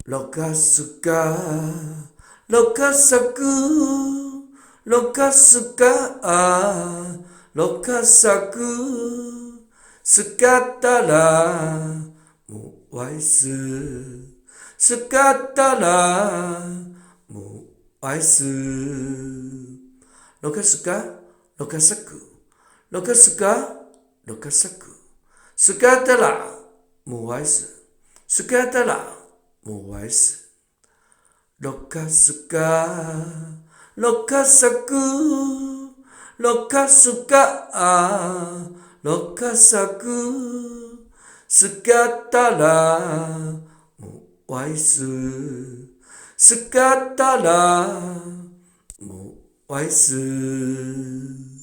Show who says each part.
Speaker 1: 落卡斯卡，落卡薩古，落卡斯卡，落卡薩古，斯卡達拉無礙事，斯卡達拉無礙事。落卡斯卡，落卡薩古，落卡斯卡，落卡薩古，斯卡達拉無礙事，斯卡達拉無礙事。落卡斯卡，落卡薩古，落卡斯卡，落卡薩古，斯卡達拉無礙事，斯卡達拉無礙事。